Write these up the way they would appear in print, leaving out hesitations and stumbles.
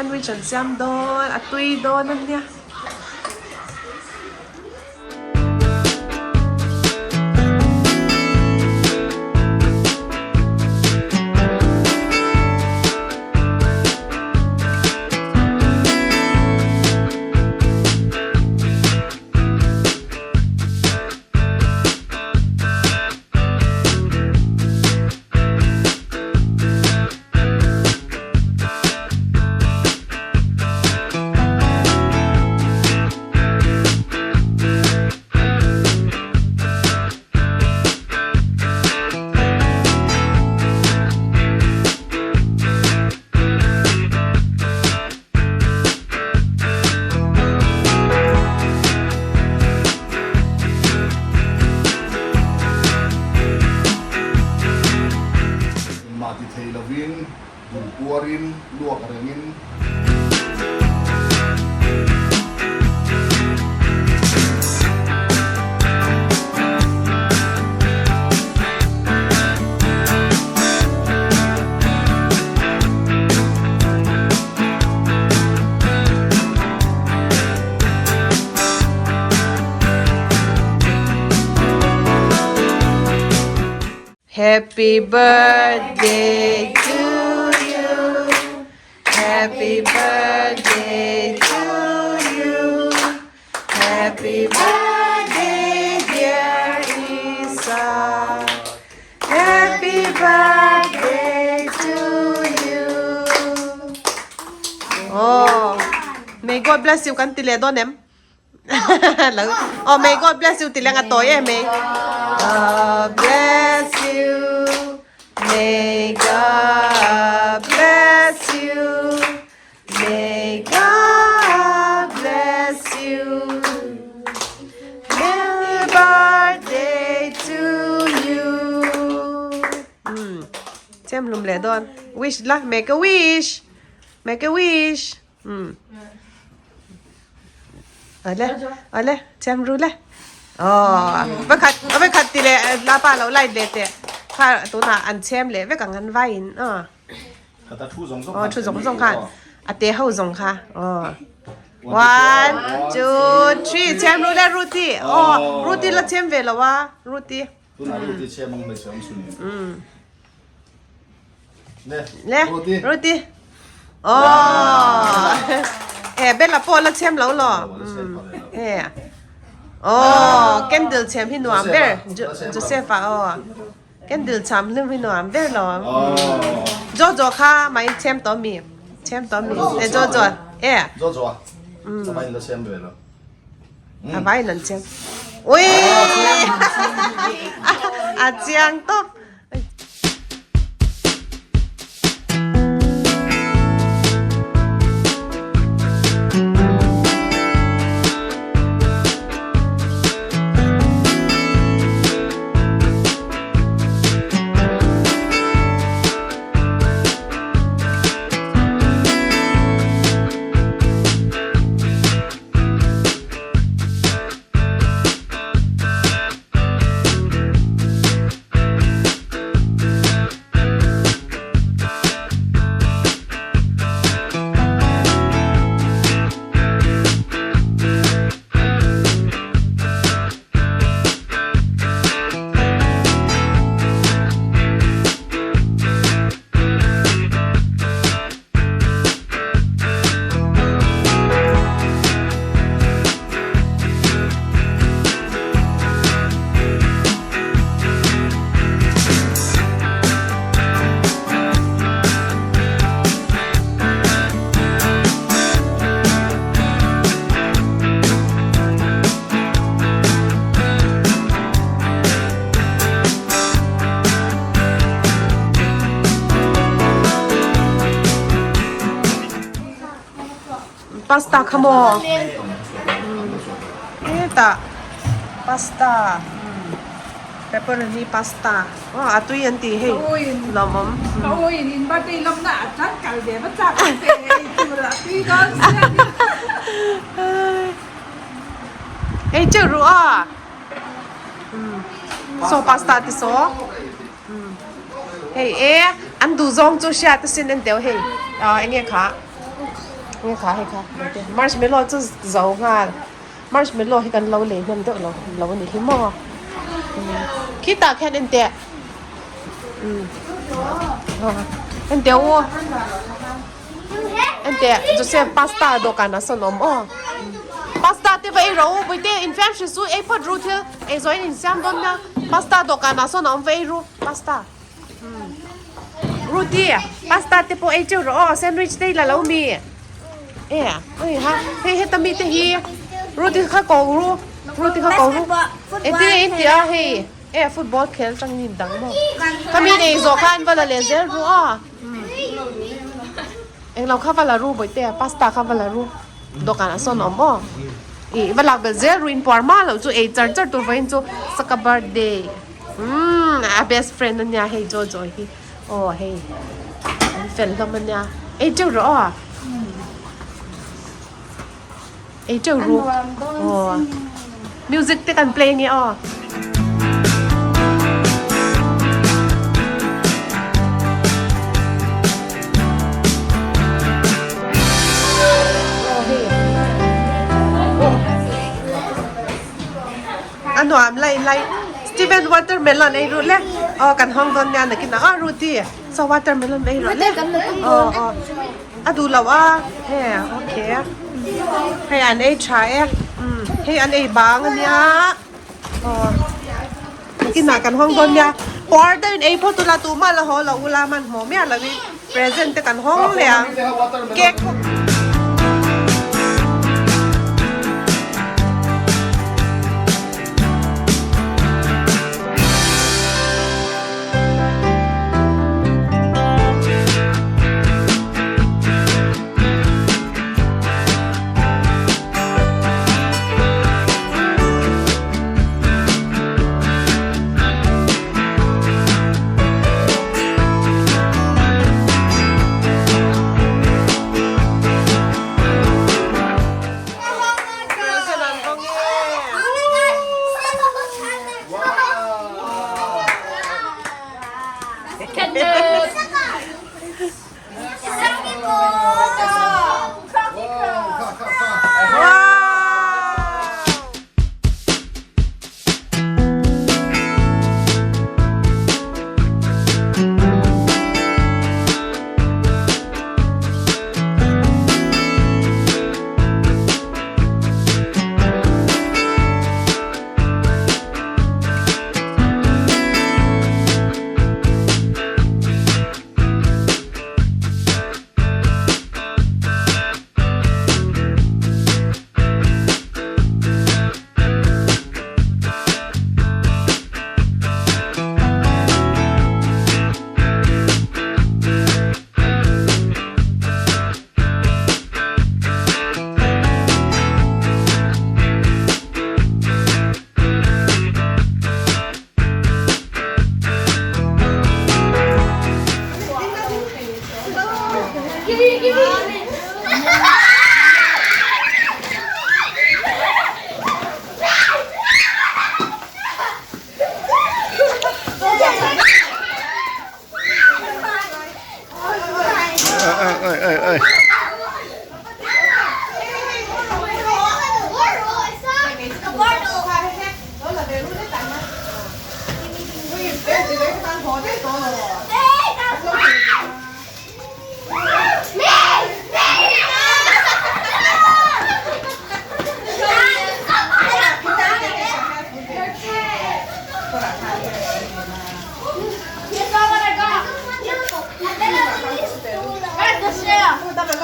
Sandwich an siam dawn a tui dawn a nia. Engmah ti thei lovin, dul puarin, luak rengin. Happy birthday to you Happy birthday to you Happy birthday dear Isa Happy birthday to you Oh May God bless you kan ti leh dawn em Oh may God bless you ti leng a tawi em May God bless you May God bless you May God bless you Happy birthday to you Chem hlum leh dawn wish la make a wish make a wish um ale ale chem ru le oh vekhat vekhat ti leh lapa lo light leh teh kha tunah an chem leh vek ang an vaiin aw. Khata thu zawng zawng khan. Aw thu zawng zawng khan. A te ho zawng kha. Aw. One, two, three. Chem ru le Ruti. Aw Ruti la chem ve lo a. Ruti. Tuna Ruti chem ang mai siam suni. Le. Le. Ruti. Ruti. Aw. E Bella pawh la chem lo lo. E. Aw candle chem hi nuam ber. Joseph a aw. Candle cham hlim hi nuam ber lo ang. Jojo kha mai chem tawh mi? Chem tawh mi? E Jojo e. Jojo a. A vai in la chem ve lo. A vai in an chem. Ui! A chiang tawp. Pasta kha maw? Hetah pasta pepperoni pasta aw a tui an tih hei lawmawm. Ei teuh ruh a saw pasta ti saw hei e an duh zawng chu hriat asin en teuh hei eng nge kha. Nge kha hei kha marshmallow chu zo nghal marshmallow hi kan lo lei hnem deuh lo lo a nih hi maw khitah khian en teh en teh u en teh Joseph pasta dawhkan ah sawn a awm aw pasta te va ei rawh u bawihte infiam hri chu ei phawt ru thil ei zawh in insiam dawn nia pasta dawhkan ah sawn a awm va ei ru pasta. Rudy pasta te pawh ei teuh rawh aw sandwich te i la lo mi e ui ha hei heta mi te hi Rudy kha ko ru Rudy kha ko ru engtin nge in tih a hei e football khel tang in dang maw khami in ei zawh khan va la leh zel ru aw englo kha va la ru bawihte pasta kha va la ru dawhkan ah sawn a awm aw ih va lak belh zel ru in puar hma loh chu ei char char tur vawiin chu saka birthday. Umm a best friend ania hei Jojo hi aw hei an fel hlawm ania ei teuh rawh aw ei teuh ru aw music te kan play nge aw. A nuam lai lai Steven watermelon ei ruh le aw kan hawng dawn nia nakin ah aw Rudy saw watermelon ei rawh le aw aw a duh loh a he okay hei an ei tha e hei an ei bang ania aw nakin ah kan hawng dawn nia puar deuhin ei phawt ula tumah la haw lo ula hmanhmawh miah lovin present te kan hawng leh ang cake pawh.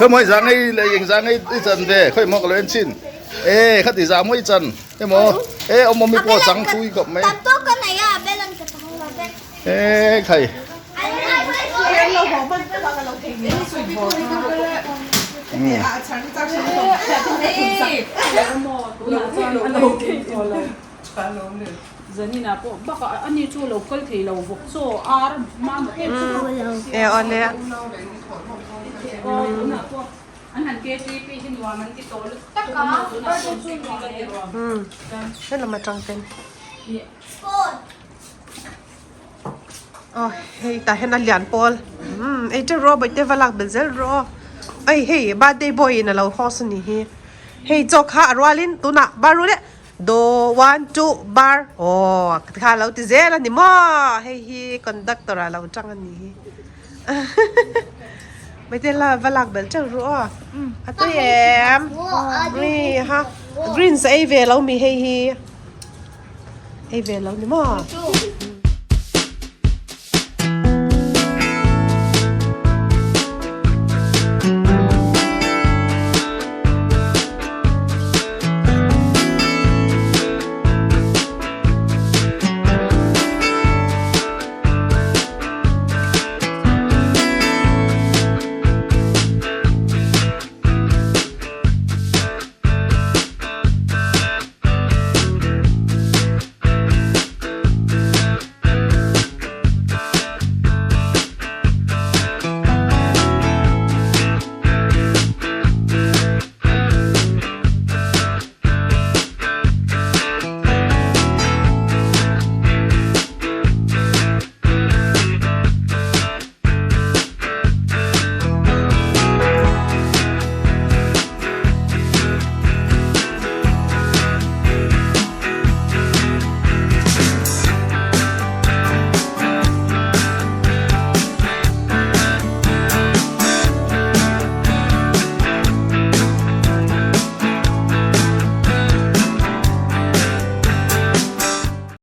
Khoi maw i za ngei le eng za ngei i chan ve khoi maw ka lo en chin e khati za maw i chan emaw e awm awm i pawh chang thui khawp mai e khai Helam atang ten aw hei tah hian a lian pawl umm ei teuh rawh bawihte va lak belh zel rawh aw. Ai hei birthday boy in alo host anih hi. Hei chaw kha a rualin tunah bar ru leh do one two bar aw tikha alo ti zel ani maw hei hi conductor ah alo tang anih hi. Maite la va lak belh teuh ru aw a tui em mi ha greens a ei ve lo mi hei hi ei ve lo ni maw.